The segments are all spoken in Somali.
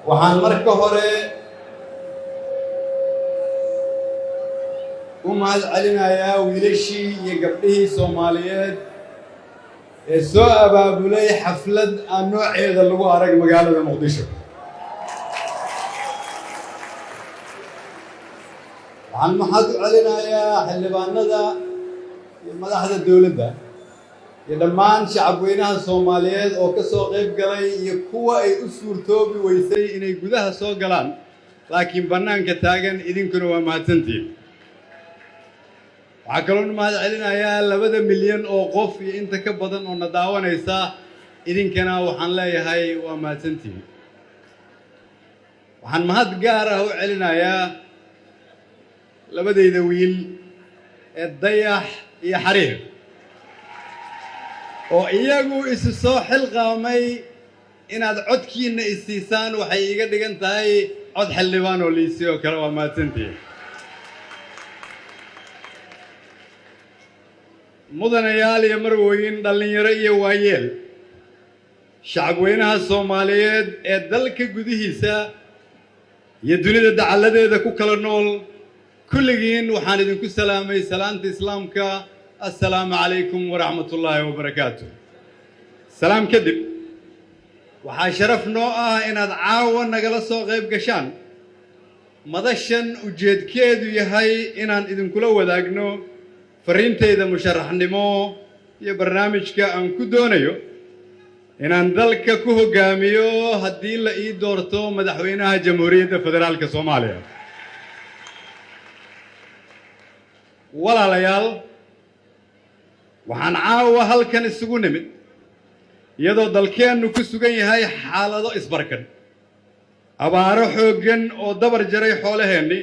Waxaan marka hore u mahad celinayaa wiilashii iyo gabdhihii Soomaaliyeed ee soo abaabulay xaflad aan nooceeda lagu arag magaalada Muqdisho. Waxaan mahad u celinayaa xildhibaanada iyo madaxda dowladda iyo dhammaan shacabweynaha Soomaaliyeed oo ka soo qayb galay iyo kuwa ay u suurtoobi weysay inay gudaha soo galaan laakiin bannaanka taagan, idinkuna waa mahadsantihiin. Waxaa kaloon mahad celinayaa 2 milyan oo qof iyo inta ka badan oo na daawanaysa, idinkana waxaan leeyahay waa mahadsantihiin. Waxaan mahad gaar ah u celinayaa labadayda wiil ee Dayax iyo Xariir oo iyagu isu soo xilqaamay inaad codkiinna isiisaan. Waxay iiga dhigan tahay cod xildhibaan oo liisi oo kale. Waa mahadsantihiin. Mudanayaal iyo marwooyin, dhallinyaro iyo waayeel, shacabweynaha Soomaaliyeed ee dalka gudihiisa iyo dunida dacalladeeda ku kala nool, kulligiin waxaan idinku salaamay salaanta Islaamka: assalaamu calaykum waraxmatullaahi wabarakaatu. Salaam kadib, waxaa sharaf noo ah inaad caawa nagala soo qayb gashaan madashan ujeedkeedu yahay inaan idinkula wadaagno fariintayda musharaxnimo iyo barnaamijka aan ku doonayo inaan dalka ku hoggaamiyo haddii la ii doorto madaxweynaha Jamhuuriyadda Federaalka Soomaaliya. Walaalayaal, waxaan caawa halkan isugu nimid iyadoo dalkeennu ku sugan yahay xaalado isbarkan: abaaro xooggan oo dabar jaray xoolaheennii,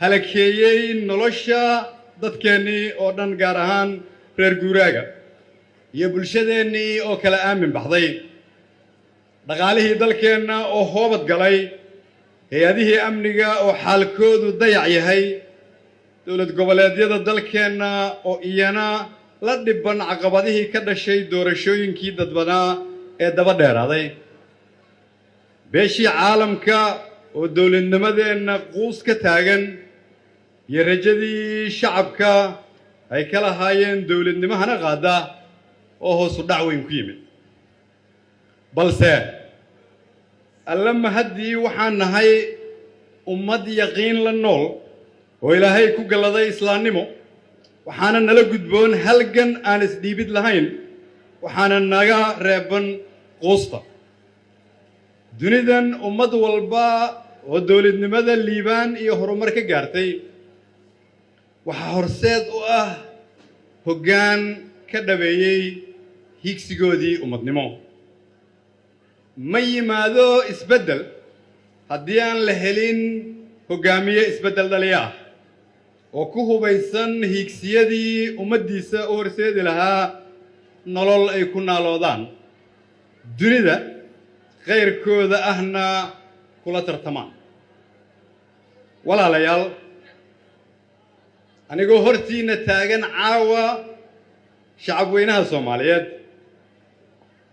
halakeeyey nolosha dadkeennii oo dhan, gaar ahaan reer guuraaga, iyo bulshadeennii oo kala aamin baxday, dhaqaalihii dalkeenna oo hoobad galay, hay-adihii amniga oo xaalkoodu dayac yahay, dowlad goboleedyada dalkeenna oo iyana la dhiban caqabadihii ka dhashay doorashooyinkii dadbanaa ee daba dheeraaday, beeshii caalamka oo dowladnimadeenna quus ka taagan, iyo rajadii shacabka ay ka lahaayeen dowladnimahana qaada oo hoosu dhac weyn ku yimid. Balse Alla mahaddii, waxaan nahay ummad yaqiin la nool oo Ilaahay ku galladay islaamnimo. Waxaana nala gudboon halgan aan isdhiibid lahayn, waxaana naga reeban quusta. Dunidan ummad walba oo dowladnimada liibaan iyo horumar ka gaartay waxaa horseed u ah hoggaan ka dhabeeyey higsigoodii ummadnimo. Ma yimaado isbeddel haddii aan la helin hoggaamiye isbeddel dhaliya ah oo ku hubaysan hiigsiyadii ummaddiisa u horseedi lahaa nolol ay ku naaloodaan, dunida khayrkooda ahna kula tartamaan. Walaalayaal, anigoo hortiinna taagan caawa, shacabweynaha Soomaaliyeed,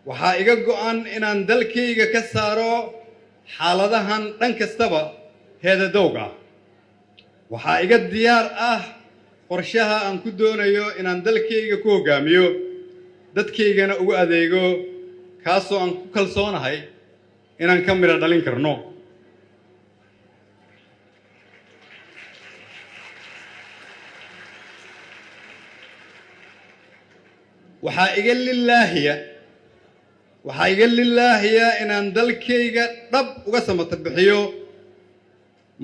waxaa iga go'an inaan dalkayga ka saaro xaaladahan dhan kastaba heedadowg ah. Waxaa iga diyaar ah qorshaha aan ku doonayo inaan dalkayga ku hoggaamiyo, dadkaygana ugu adeego, kaasoo aan ku kalsoonahay inaan ka midho dhalin karno. Waxaa iga lilaahiya inaan dalkayga dhab uga samata bixiyo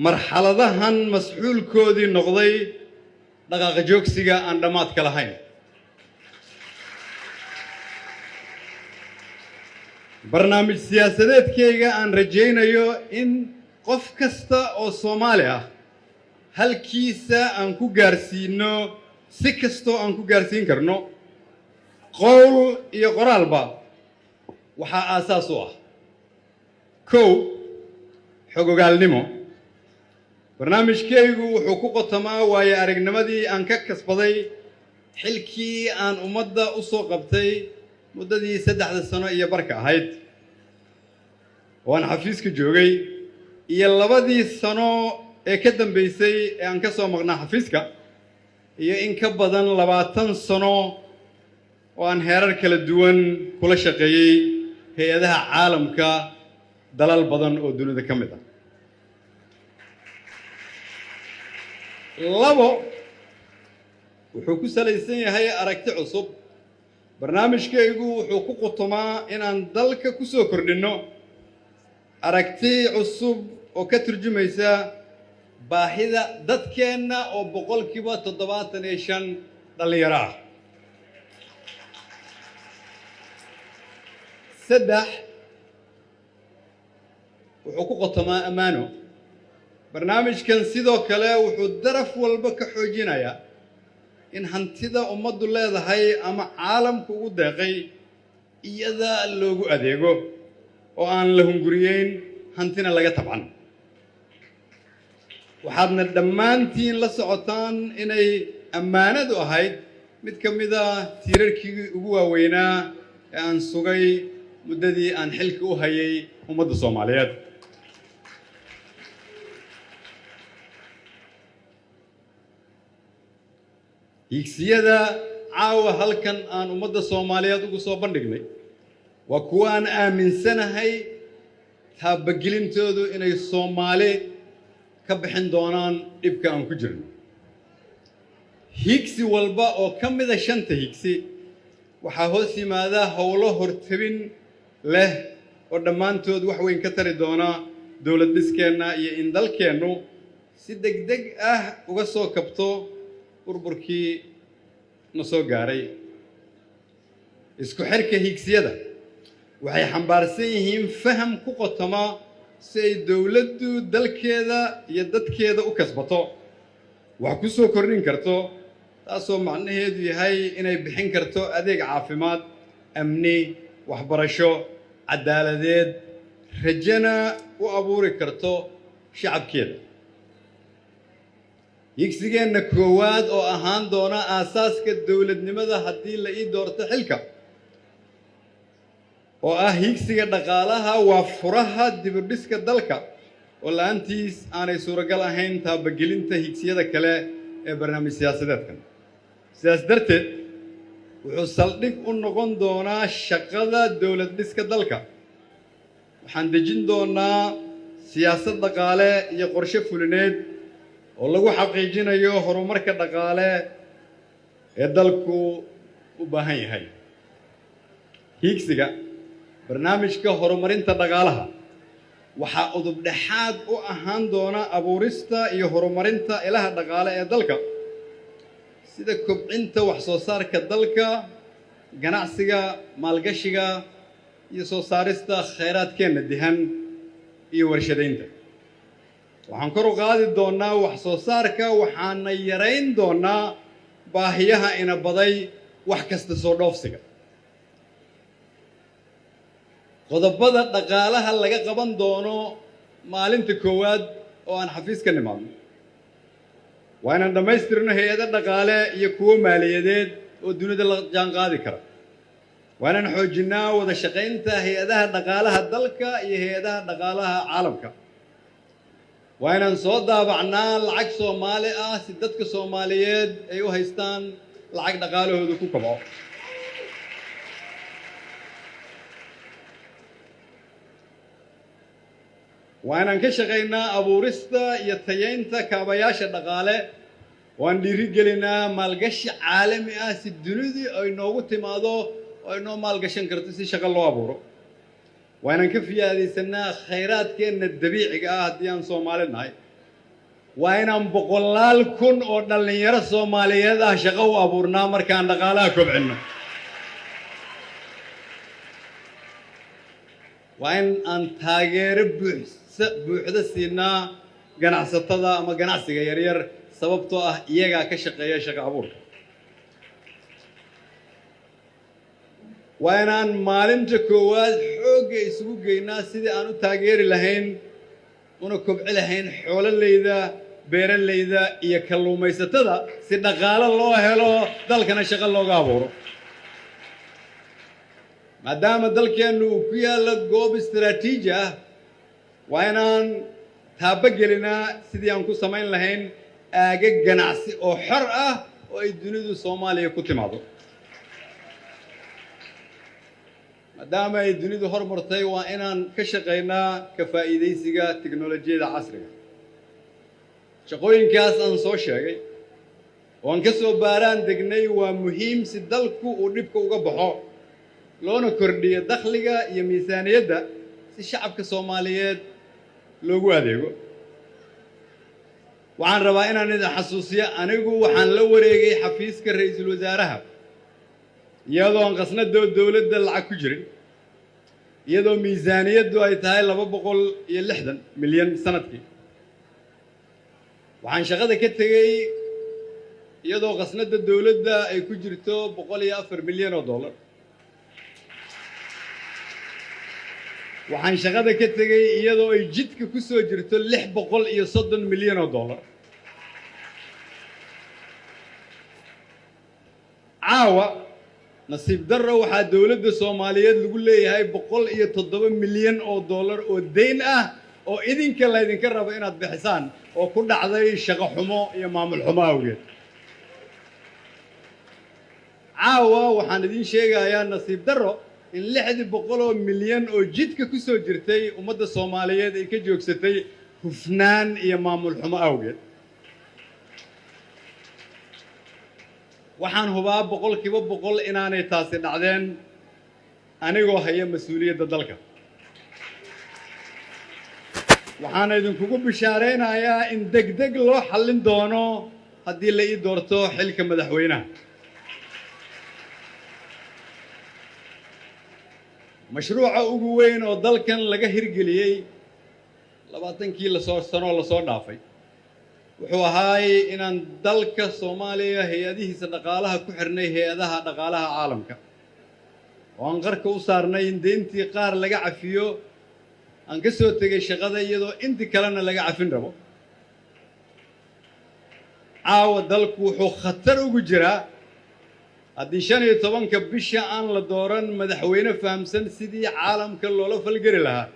marxaladahan masxuulkoodii noqday dhaqaaqa joogsiga aan dhammaadka lahayn. Barnaamij siyaasadeedkayga aan rajaynayo in qof kasta oo Soomaali ah halkiisa aan ku gaarsiino, si kastoo aan ku gaarsiin karno, qowl iyo qoraalba, waxaa aasaas u ah: 1, xogogaalnimo. Barnaamijkaygu wuxuu ku qotomaa waayo aragnimadii aan ka kasbaday xilkii aan ummadda u soo qabtay muddadii 3da sano iyo barka ahayd. oo aan xafiiska joogay iyo 2dii sano ee ka dambeysay ee aan ka soo maqnaa xafiiska iyo in ka badan 20 sano oo aan heerar kala duwan kula shaqeeyey hay-adaha caalamka dalal badan oo dunida ka mid ah. 2, wuxuu ku salaysan yahay aragti cusub. Barnaamijkaygu wuxuu ku qutumaa inaan dalka ku soo kordhinno aragti cusub oo ka turjumaysa baahida dadkeenna oo 75% dhallinyaro ah. 3, wuxuu ku qotomaa ammaano. Barnaamijkan sidoo kale wuxuu daraf walba ka xoojinayaa in hantida ummaddu leedahay ama caalamku ugu deeqay iyada loogu adeego oo aan la hunguriyeyn hantina laga tabcan. Waxaadna dhammaantiin la socotaan inay ammaanadu ahayd mid ka mid a tiirarkii ugu waaweynaa ee aan sugay muddadii aan xilka u hayay ummadda Soomaaliyeed. Hiigsiyada caawa halkan aan ummadda Soomaaliyeed ugu soo bandhignay waa kuwa aan aaminsanahay taabagelintoodu inay Soomaali ka bixin doonaan dhibka aan ku jirno. Hiigsi walba oo ka mid a 5ta hiigsi waxaa hoos yimaada howlo hortabin leh oo dhammaantood wax weyn ka tari doona dowlad dhiskeenna iyo in dalkeennu si degdeg ah uga soo kabto burburkii na soo gaaray. Isku xirka hiigsiyada waxay xambaarsan yihiin faham ku qotoma si ay dowladdu dalkeeda iyo dadkeeda u kasbato, wax ku soo kordhin karto, taasoo macnaheedu yahay inay bixin karto adeeg caafimaad, amni, waxbarasho, caddaaladeed, rajana u abuuri karto shacabkeeda. Hiigsigeenna koowaad oo ahaan doona aasaaska dowladnimada haddii la ii doorto xilka, oo ah hiigsiga dhaqaalaha, waa furaha dibudhiska dalka oo la'aantiis aanay suuragal ahayn taabagelinta hiigsiyada kale ee barnaamij siyaasadeedkan. Sidaas darteed wuxuu saldhig u noqon doonaa shaqada dowlad dhiska dalka. Waxaan dejin doonaa siyaasad dhaqaale iyo qorshe fulineed oo lagu xaqiijinayo horumarka dhaqaale ee dalku u baahan yahay. Hiigsiga barnaamijka horumarinta dhaqaalaha waxaa udub dhexaad u ahaan doona abuurista iyo horumarinta ilaha dhaqaale ee dalka, sida kobcinta wax soo saarka dalka, ganacsiga, maalgashiga iyo soo saarista khayraadkeenna dihan iyo warshadaynta. Waxaan kor u qaadi doonaa wax soo saarka, waxaana yarayn doonaa baahiyaha ina baday wax kasta soo dhoofsiga. Qodobada dhaqaalaha laga qaban doono maalinta koowaad oo aan xafiis ka nimaadno waa inaan dhammaystirno hay-ado dhaqaale iyo kuwo maaliyadeed oo dunida la jaan qaadi kara. Waa inaan xoojinnaa wada shaqaynta hay-adaha dhaqaalaha dalka iyo hay-adaha dhaqaalaha caalamka. Waa inaan soo daabacnaa lacag Soomaali ah si dadka Soomaaliyeed ay u haystaan lacag dhaqaalahooda ku kobco. Waa inaan ka shaqaynaa abuurista iyo tayeynta kaabayaasha dhaqaale. Waan dhiirigelinaa maalgashi caalami ah si dunidii ay noogu timaado oo ay noo maalgashan karto si shaqo loo abuuro. Waa inaan ka fiyaadaysanaa khayraadkeenna dabiiciga ah haddii aan Soomaali nahay. Waa inaan 100,000 oo dhallinyaro Soomaaliyeed ah shaqo u abuurnaa markaan dhaqaalaha kobcinno. Waa in aan taageero buuxda siinaa ganacsatada ama ganacsiga yaryar, sababtoo ah iyagaa ka shaqeeya shaqo abuurka. Waa inaan maalinta koowaad xoogga isugu geynaa sidii aan u taageeri lahayn una kobci lahayn xoololeyda, beeraleyda iyo kalluumaysatada si dhaqaalo loo helo dalkana shaqo looga abuuro. Maadaama dalkeennu uu ku yaallo goob istaraatiiji ah Waa inaan taabagelinaa sidii aan ku samayn lahayn aagag ganacsi oo xor ah oo ay dunidu Soomaaliya ku timaado. Maadaama ay dunidu hormartay, waa inaan ka shaqaynaa ka faa'iidaysiga tiknolojiyada casriga. Shaqooyinkaas aan soo sheegay oo aan ka soo baaraan degnay waa muhiim si dalku uu dhibka uga baxo, loona kordhiyo dakhliga iyo miisaaniyadda si shacabka Soomaaliyeed loogu adeego. Waxaan rabaa inaan idin xasuusiyo, anigu waxaan la wareegay xafiiska ra'iisul wasaaraha iyadoo aan khasnada dowladda lacag ku jirin, iyadoo miisaaniyaddu ay tahay 260 milyan sanadkii. Waxaan shaqada ka tegey iyadoo khasnada dowladda ay ku jirto 104 milyan oo dollar. Waxaan shaqada ka tegey iyadoo ay jidka ku soo jirto 630 milyan oo dollar. Caawa nasiib darro waxaa dowladda Soomaaliyeed lagu leeyahay 107 milyan oo dollar oo deyn ah oo idinka laydinka rabo inaad bixisaan, oo ku dhacday shaqo xumo iyo maamul xumo awgeed. Caawa waxaan idiin sheegayaa nasiib darro in 600 milyan oo jidka ku soo jirtay ummadda Soomaaliyeed ay ka joogsatay hufnaan iyo maamul xumo awgeed. Waxaan hubaa 100% inaanay taasi dhacdeen anigoo haya mas-uuliyadda dalka. Waxaana idinkugu bishaaraynayaa in degdeg loo xallin doono haddii la ii doorto xilka madaxweynaha. Mashruuca ugu weyn oo dalkan laga hirgeliyey 20kii lasoo sanoo lasoo dhaafay wuxuu ahaay inaan dalka Soomaaliya hay-adihiisa dhaqaalaha ku xirnay hay-adaha dhaqaalaha caalamka, oo aan qarka u saarnay in deyntii qaar laga cafiyo. Aan ka soo tegey shaqada iyadoo intii kalena laga cafin rabo. Caawa dalku wuxuu khatar ugu jiraa haddii 15-ka bisha aan la dooran madaxweyne fahamsan sidii caalamka loola falgeli lahaa,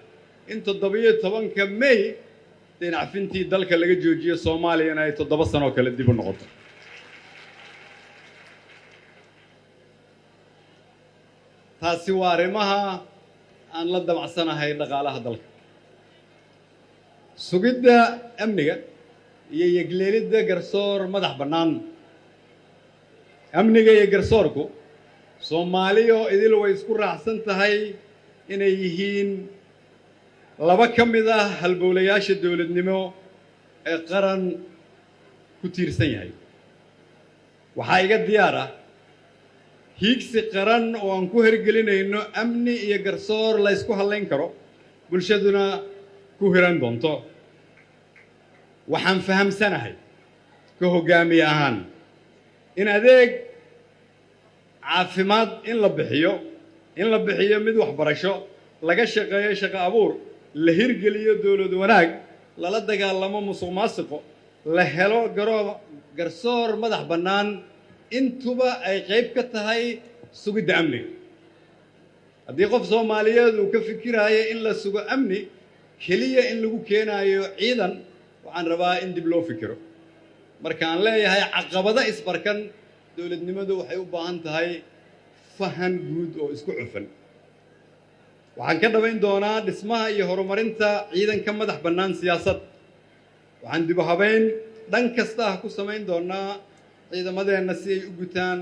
in 17-ka May deyn cafintii dalka laga joojiyo, Soomaaliyana ay 7 sano kale dib u noqoto. Taasi waa arrimaha aan la damacsanahay dhaqaalaha dalka. Sugidda amniga iyo yegleelidda garsoor madax bannaan. Amniga iyo garsoorku Soomaaliya oo idil way isku raacsan tahay inay yihiin laba ka mid ah halbowlayaasha dowladnimo ee qaran ku tiirsan yahay. Waxaa iga diyaar ah hiigsi qaran oo aan ku hirgelinayno amni iyo garsoor la ysku hallayn karo, bulshaduna ku hiran doonto. Waxaan fahamsanahay ka hoggaamiye ahaan in adeeg caafimaad in la bixiyo, in la bixiyo mid waxbarasho, laga shaqeeyo shaqo abuur, la hirgeliyo dowlad wanaag, lala dagaalamo musuq maasiqo, la helo garoo garsoor madax bannaan, intuba ay qayb ka tahay sugidda amniga. Haddii qof Soomaaliyeed uu ka fikiraayo in la sugo amni keliya in lagu keenaayo ciidan, waxaan rabaa in dib loo fikiro. Marka aan leeyahay caqabado isbarkan, dowladnimadu waxay u baahan tahay fahan guud oo isku cufan. Waxaan ka dhabayn doonaa dhismaha iyo horumarinta ciidanka madax bannaan siyaasad. Waxaan dib u habayn dhan kasta ah ku samayn doonaa ciidamadeenna si ay u gutaan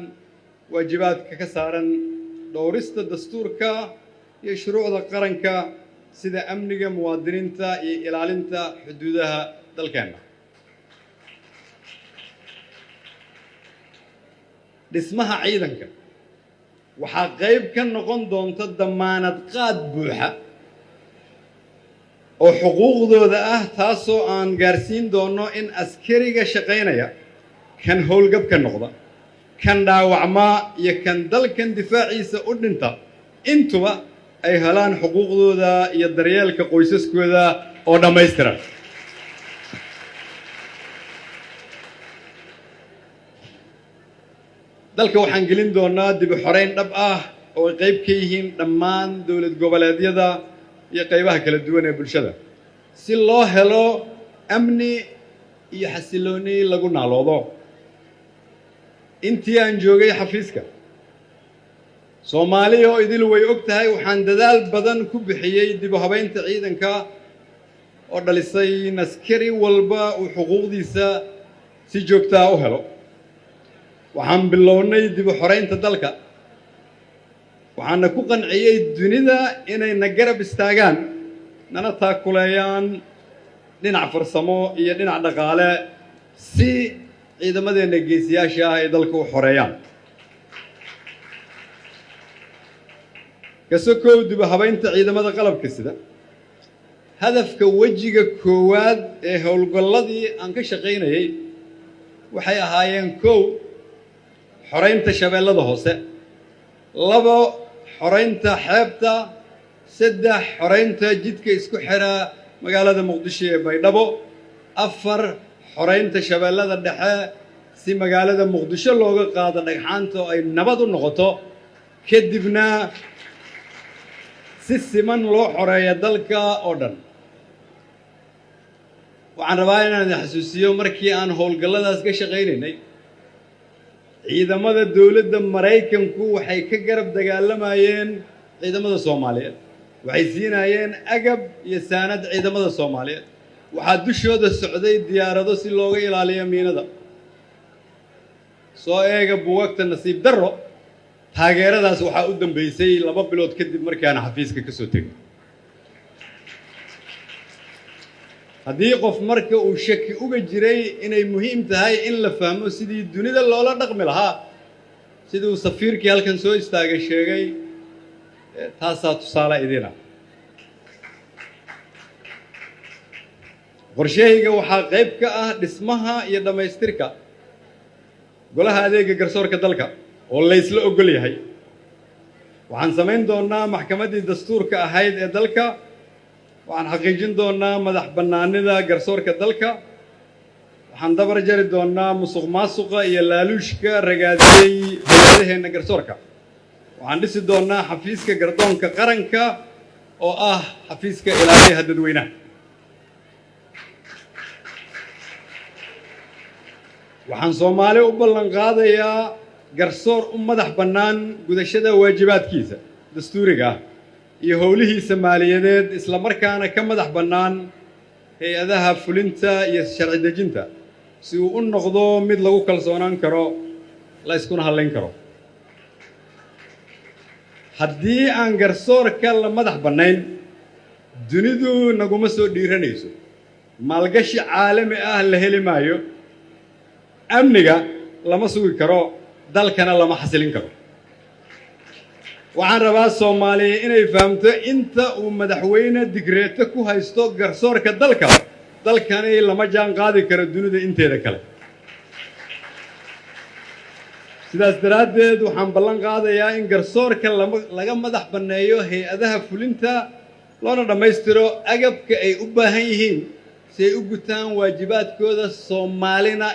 waajibaadka ka saaran dhowrista dastuurka iyo shuruucda qaranka, sida amniga muwaadiniinta iyo ilaalinta xuduudaha dalkeenna. Dhismaha ciidanka waxaa qayb ka noqon doonta damaanad qaad buuxa oo xuquuqdooda ah, taasoo aan gaarsiin doonno in askariga shaqaynaya, kan howlgabka noqda, kan dhaawacmaa iyo kan dalkan difaaciisa u dhinta intuba ay helaan xuquuqdooda iyo daryeelka qoysaskooda oo dhammaystiran. Dalka waxaan gelin doonaa dib u xoreyn dhab ah oo ay qayb ka yihiin dhammaan dowlad goboleedyada iyo qaybaha kala duwan ee bulshada. si loo helo amni iyo xasilooni lagu naaloodo. Intii aan joogay xafiiska, Soomaaliya oo idil way og tahay, waxaan dadaal badan ku bixiyey dib u habaynta ciidanka oo dhalisay in askari walba uu xuquuqdiisa si joogtaa u helo. Waxaan bilownay dib u xoraynta dalka, waxaana ku qanciyey dunida inay na garab istaagaan, nana taakuleeyaan dhinac farsamo iyo dhinac dhaqaale si ciidamadeenna geesiyaasha ah ay dalka u xoreeyaan. Kasokow dib u habaynta ciidamada qalabka sida, hadafka wejiga koowaad ee howlgalladii aan ka shaqaynayay waxay ahaayeen: 1, xoraynta Shabeellada Hoose; 2, xoraynta xeebta; 3, xoraynta jidka isku xira magaalada Muqdisho ee Baydhabo; 4, xoraynta Shabeellada Dhexe si magaalada Muqdisho looga qaado dhagxaanta oo ay nabad u noqoto, kadibna si siman loo xoreeyo dalka oo dhan. Waxaan rabaa inaan idin xasuusiyo, markii aan howlgalladaas ka shaqaynaynay, ciidamada dowladda Maraykanku waxay ka garab dagaalamayeen ciidamada Soomaaliyeed, waxay siinayeen agab iyo saanad ciidamada Soomaaliyeed, waxaa dushooda socday diyaarado si looga ilaaliyo miinada. Soo eega buugagta. Nasiib darro, taageeradaas waxaa u dambeysay 2 bilood kadib markaan xafiiska ka soo tegay. Haddii qof marka uu shaki uga jiray inay muhiim tahay in la fahmo sidii dunida loola dhaqmi lahaa, sidii uu safiirkii halkan soo istaagay sheegay, taasaa tusaale idina. Qorshahayga waxaa qayb ka ah dhismaha iyo dhammaystirka golaha adeega garsoorka dalka oo laysla ogol yahay. Waxaan samayn doonnaa maxkamaddii dastuurka ahayd ee dalka. Waxaan xaqiijin doonnaa madax bannaanida garsoorka dalka. Waxaan dabar jari doonnaa musuq maasuqa iyo laaluushka ragaadiyey hay-adaheenna garsoorka. Waxaan dhisi doonnaa xafiiska gardoonka qaranka oo ah xafiiska ilaaliyaha dadweynaha. Waxaan Soomaali u ballan qaadayaa garsoor u madax bannaan gudashada waajibaadkiisa dastuuriga ah iyo howlihiisa maaliyadeed, isla markaana ka madax bannaan hay-adaha fulinta iyo sharci dejinta, si uu u noqdo mid lagu kalsoonaan karo, la iskuna hallayn karo. Haddii aan garsoorka la madax bannayn, dunidu naguma soo dhiiranayso, maalgashi caalami ah la heli maayo, amniga lama sugi karo, dalkana lama xasilin karo. Waxaan rabaa Soomaaliya inay fahamto, inta uu madaxweyne digreeto ku haysto garsoorka dalka, dalkani lama jaan qaadi karo dunida inteeda kale. Sidaas daraaddeed, waxaan ballan qaadayaa in garsoorka lama laga madax banneeyo hay-adaha fulinta, loona dhammaystiro agabka ay u baahan yihiin si ay u gutaan waajibaadkooda, Soomaalina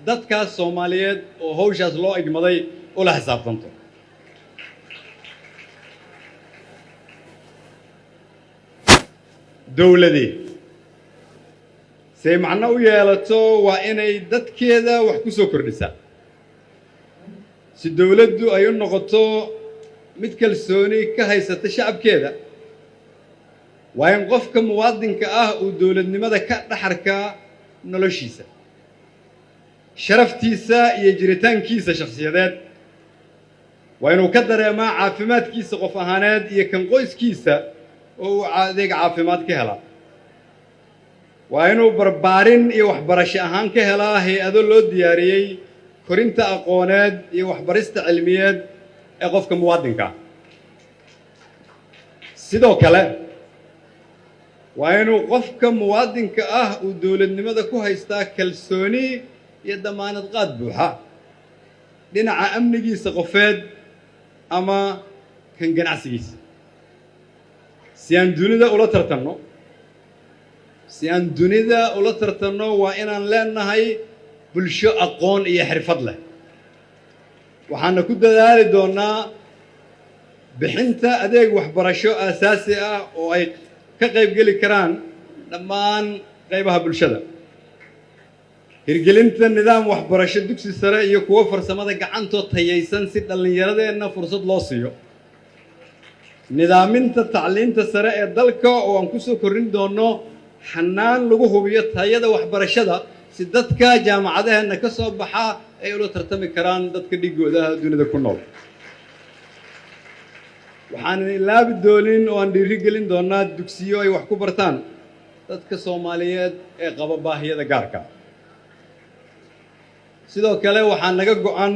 dadkaas Soomaaliyeed oo hawshaas loo igmaday ula xisaabtanto. Dowladii say macno u yeelato waa inay dadkeeda wax ku soo kordhisaa. Si dowladdu ay u noqoto mid kalsooni ka haysata shacabkeeda, waa in qofka muwaadinka ah uu dowladnimada ka dhaxarkaa noloshiisa, sharaftiisa iyo jiritaankiisa shakhsiyadeed. Waa inuu ka dareemaa caafimaadkiisa qof ahaaneed iyo kan qoyskiisa oo uu adeeg caafimaad ka helaa. Waa inuu barbaarin iyo waxbarasho ahaan ka helaa hay-ado loo diyaariyey korinta aqooneed iyo waxbarista cilmiyeed ee qofka muwaadinka ah. Sidoo kale, waa inuu qofka muwaadinka ah uu dowladnimada ku haystaa kalsooni iyo damaanad qaad buuxa dhinaca amnigiisa qofeed ama kan ganacsigiisa. Si aan dunida ula tartanno, si aan dunida ula tartanno, waa inaan leenahay bulsho aqoon iyo xirfad leh. Waxaana ku dadaali doonnaa bixinta adeeg waxbarasho aasaasi ah oo ay ka qayb geli karaan dhammaan qaybaha bulshada. Hirgelinta nidaam waxbarasho dugsi sare iyo kuwo farsamada gacantoo tayaysan si dhallinyaradeenna fursad loo siiyo. Nidaaminta tacliinta sare ee dalka oo aan ku soo kordhin doonno xanaan lagu hubiyo tayada waxbarashada si dadka jaamacadaheenna ka soo baxa ay ula tartami karaan dadka dhigooda dunida ku nool. Waxaanan ilaabi doonin oo aan dhiiri gelin doonaa dugsiyo ay wax ku bartaan dadka Soomaaliyeed ee qaba baahiyada gaarka. Sidoo kale waxaa naga go'an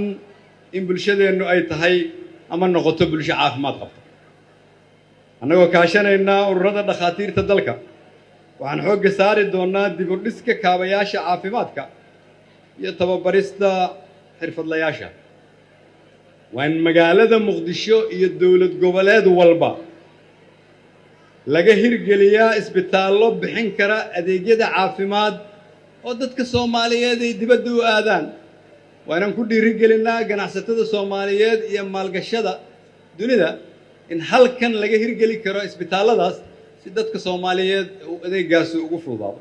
in bulshadeennu ay tahay ama noqoto bulsho caafimaad qabta. Annagoo kaashanaynaa ururada dhakhaatiirta dalka, waxaan xoogga saari doonaa dib u dhiska kaabayaasha caafimaadka iyo tababarista xirfadlayaasha. Waa in magaalada Muqdisho iyo dowlad goboleed walba laga hirgeliyaa isbitaallo bixin kara adeegyada caafimaad oo dadka Soomaaliyeed ay dibadda u aadaan. Waa inaan ku dhiirigelinaa ganacsatada Soomaaliyeed iyo maalgashada dunida in halkan laga hirgeli karo isbitaalladaas si dadka Soomaaliyeed uu adeegaasi ugu fududaado.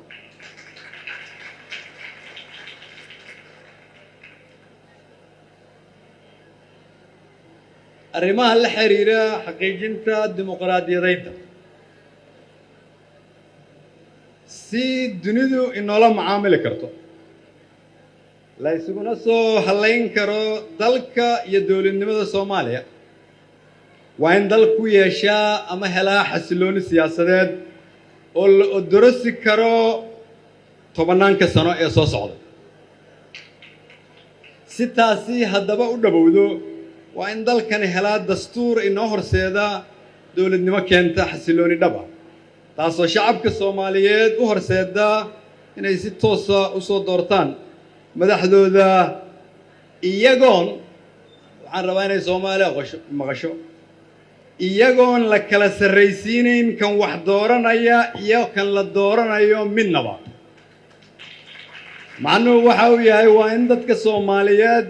Arrimaha la xiriira xaqiijinta dimuqraadiyadeynta si dunidu inoola macaamili karto, la isuguna soo hallayn karo dalka iyo dowladnimada Soomaaliya, waa in dalku yeeshaa ama helaa xasilooni siyaasadeed oo la odorosi karo tobannaanka sano ee soo socda. Si taasi haddaba u dhowowdo, waa in dalkani helaa dastuur inoo horseeda dowladnimo keenta xasilooni dhab ah, taasoo shacabka Soomaaliyeed u horseeda inay si toosa u soo doortaan madaxdooda, iyagoon waxaan rabaa inay Soomaaliya maqasho, iyagoon la kala sarraysiinayn kan wax dooranaya iyo kan la dooranayo midnaba. Macnuhu waxa uu yahay waa in dadka Soomaaliyeed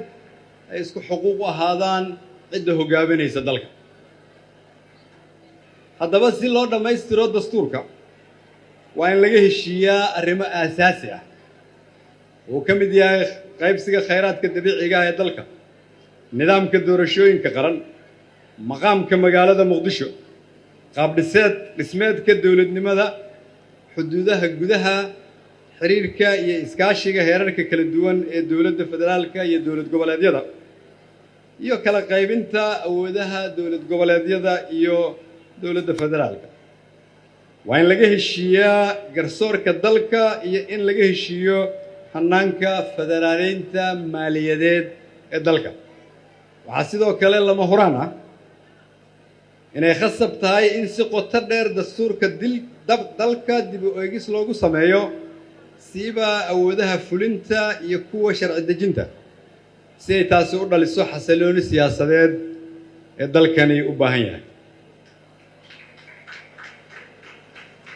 ay isku xuquuq u ahaadaan cidda hoggaaminaysa dalka. Haddaba si loo dhammaystiro dastuurka, waa in laga heshiiyaa arrimo aasaasi ah uu ka mid yahay qaybsiga khayraadka dabiiciga ah ee dalka, nidaamka doorashooyinka qaran, maqaamka magaalada Muqdisho, qaabdhiseed dhismeedka dowladnimada, xuduudaha gudaha, xiriirka iyo iskaashiga heerarka kala duwan ee dowladda federaalka iyo dowlad goboleedyada, iyo kala qaybinta awoodaha dowlad goboleedyada iyo dowladda federaalka. Waa in laga heshiiyaa garsoorka dalka iyo in laga heshiiyo hannaanka federaaleynta maaliyadeed ee dalka. Waxaa sidoo kale lama huraan ah inay khasab tahay in si qoto dheer dastuurka dalka dib u eegis loogu sameeyo, siiba awoodaha fulinta iyo kuwa sharci dejinta, si ay taasi u dhaliso xasilooni siyaasadeed ee dalkani u baahan yahay.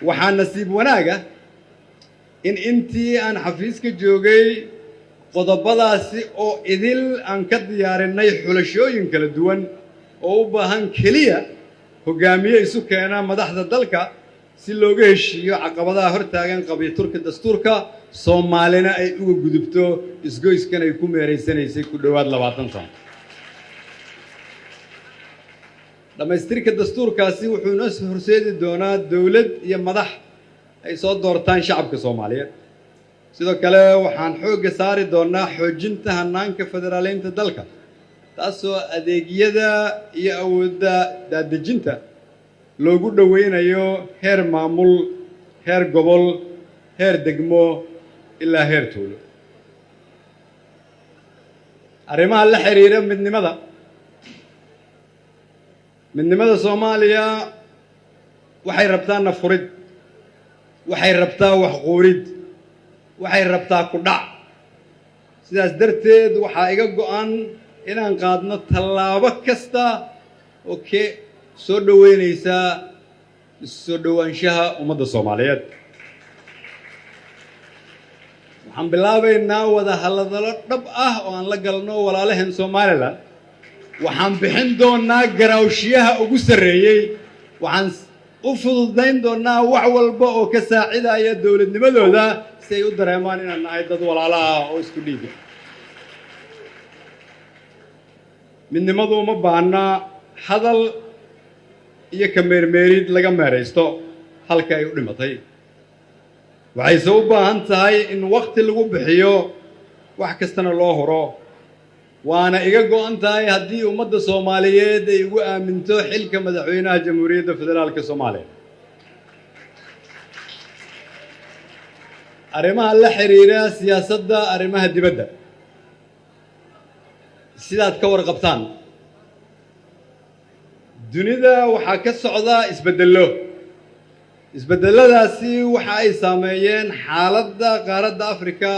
Waxaa nasiib wanaaga in intii aan xafiiska joogay qodobadaasi oo idil aan ka diyaarinay xulashooyin kala duwan oo u baahan keliya hoggaamiye isu keena madaxda dalka si looga heshiiyo caqabadaha hortaagan qabiiturka dastuurka, Soomaalina ay uga gudubto isgoyskan ay ku meeraysanaysay ku dhowaad 20 sano. Dhammaystirka dastuurkaasi wuxuu inoo horseedi doonaa dowlad iyo madax ay soo doortaan shacabka Soomaaliyeed. Sidoo kale waxaan xoogga saari doonaa xoojinta hannaanka federaaleynta dalka, taasoo adeegyada iyo awoodda daadejinta loogu dhoweynayo heer maamul, heer gobol, heer degmo ilaa heer tuulo. Arrimaha la xiriira midnimada, midnimada Soomaaliya waxay rabtaa nafurid, waxay rabtaa waxquurid, waxay rabtaa ku dhac. Sidaas darteed waxaa iga go'an inaan qaadno tallaabo kasta oo ke soo dhoweynaysa soo dhowaanshaha ummadda Soomaaliyeed. Waxaan bilaabaynaa wada hadallo dhab ah oo aan la galno walaalaheen Somaliland. Waxaan bixin doonaa garaawshiyaha ugu sarreeyey. Waxaan u fududayn doonnaa wax walba oo ka saacidaya dowladnimadooda si ay u dareemaan inaan nahay dad walaalo ah oo isku dhiiga. Midnimadu uma baahna hadal iyo ka meermeerid laga meeraysto halka ay u dhimatay. Waxayse u baahan tahay in wakhti lagu bixiyo, wax kastana loo huro. Waana iga go'an tahay haddii ummadda Soomaaliyeed ay igu aaminto xilka madaxweynaha Jamhuuriyadda Federaalka Soomaaliya. Arrimaha la xiriira siyaasadda arrimaha dibadda, sidaad ka warqabtaan, dunida waxaa ka socda isbeddello. Isbeddeladaasi waxa ay saameeyeen xaaladda qaaradda Afrika,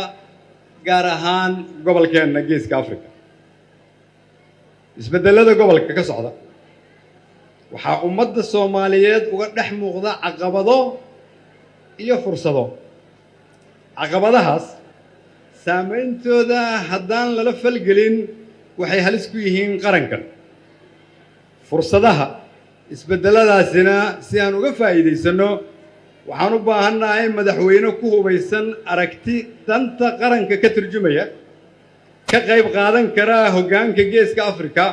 gaar ahaan gobolkeenna Geeska Afrika. Isbeddelada gobolka ka socda waxaa ummadda Soomaaliyeed uga dhex muuqda caqabado iyo fursado. Caqabadahaas saameyntooda haddaan lala falgelin waxay halis ku yihiin qarankan. Fursadaha isbeddeladaasina si aan uga faa'iidaysanno, waxaan u baahannahay madaxweyne ku hubaysan aragti danta qaranka ka turjumaya, ka qayb qaadan kara hoggaanka Geeska Afrika,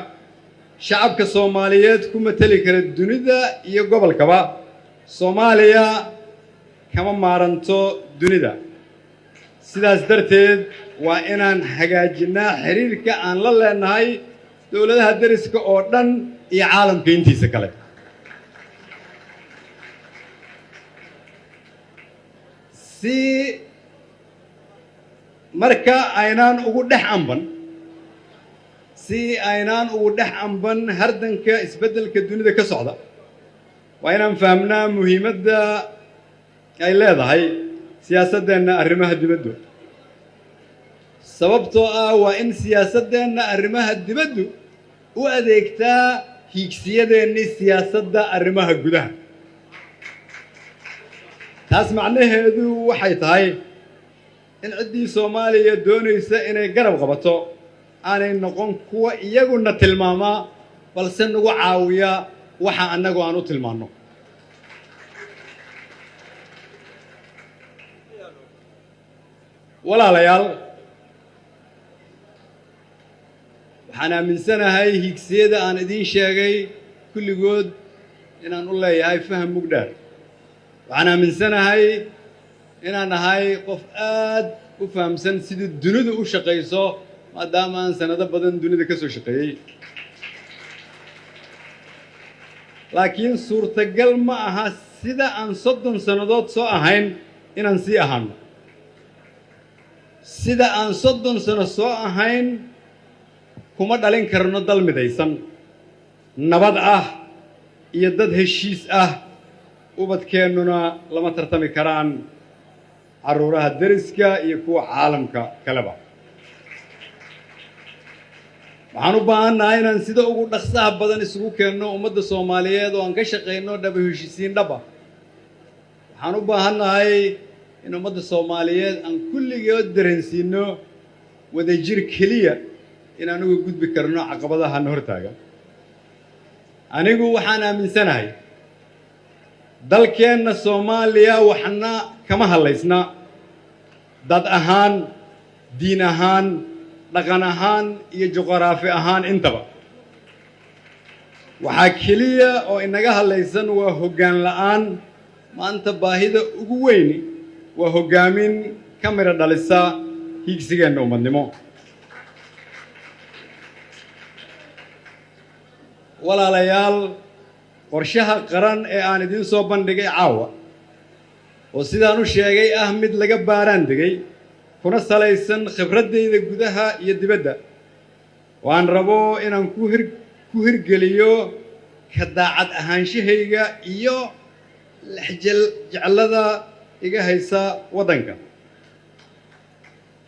shacabka Soomaaliyeed ku mateli kara dunida iyo gobolkaba. Soomaaliya kama maaranto dunida, sidaas darteed waa inaan hagaajinnaa xiriirka aan la leenahay dowladaha deriska oo dhan iyo caalamka intiisa kale. Si marka aynaan ugu dhex amban, si aynaan ugu dhex amban hardanka isbeddelka dunida ka socda, waa inaan fahamnaa muhiimadda ay leedahay siyaasaddeenna arrimaha dibaddu. Sababtoo ah waa in siyaasaddeenna arrimaha dibaddu u adeegtaa hiigsiyadeennii siyaasadda arrimaha gudaha. Taas macnaheedu waxay tahay in ciddii Soomaaliya doonaysa inay garab qabato aanay noqon kuwa iyaguna tilmaamaa, balse nagu caawiya waxa annagu aan u tilmaanno. Walaalayaal, waxaan aaminsanahay hiigsiyada aan idiin sheegay kulligood inaan u leeyahay faham mugdheer. Waxaan aaminsanahay inaan ahay qof aad u fahamsan sidii dunidu u shaqayso, maadaama aan sanado badan dunida ka soo shaqeeyey. Laakiin suurtagal ma aha sida aan 30 sannadood soo ahayn inaan sii ahaano. Sida aan 30 sano soo ahayn kuma dhalin karno dal midaysan, nabad ah iyo dad heshiis ah. Ubadkeennuna lama tartami karaan carruuraha deriska iyo kuwa caalamka kaleba. Waxaan u baahannahay inaan sida ugu dhaqsaha badan isugu keenno ummadda Soomaaliyeed oo aan ka shaqayno dhaba heshiisiin dhaba. Waxaan u baahannahay in ummadda Soomaaliyeed aan kulligood dareensiinno wadajir keliya inaan uga gudbi karno caqabadahana hortaagan. Anigu waxaan aaminsanahay dalkeenna Soomaaliya waxna kama hadlaysna dad ahaan, diin ahaan, dhaqan ahaan iyo juqraafi ahaan intaba. Waxaa keliya oo inaga hadlaysan waa hoggaan la'aan. Maanta baahida ugu weyni waa hoggaamin ka midho dhalisa hiigsigeenna ummadnimo. Walaalayaal, qorshaha qaran ee aan idiin soo bandhigay caawa, oo sidaan u sheegay ah mid laga baaraan degay kuna salaysan khibraddayda gudaha iyo dibadda, waan rabo inaan ku hirgeliyo ka daacad ahaanshahayga iyo lexjel jeclada iga haysa waddanka.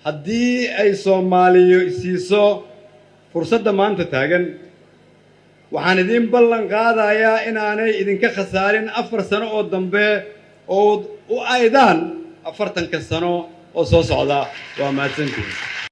Haddii ay Soomaaliyo isiiso fursadda maanta taagan, waxaan idiin ballan qaadayaa inaanay idinka khasaarin 4 sano oo dambe oo u aydaan 40-ka sano oo soo socda. Waa mahadsantihiin.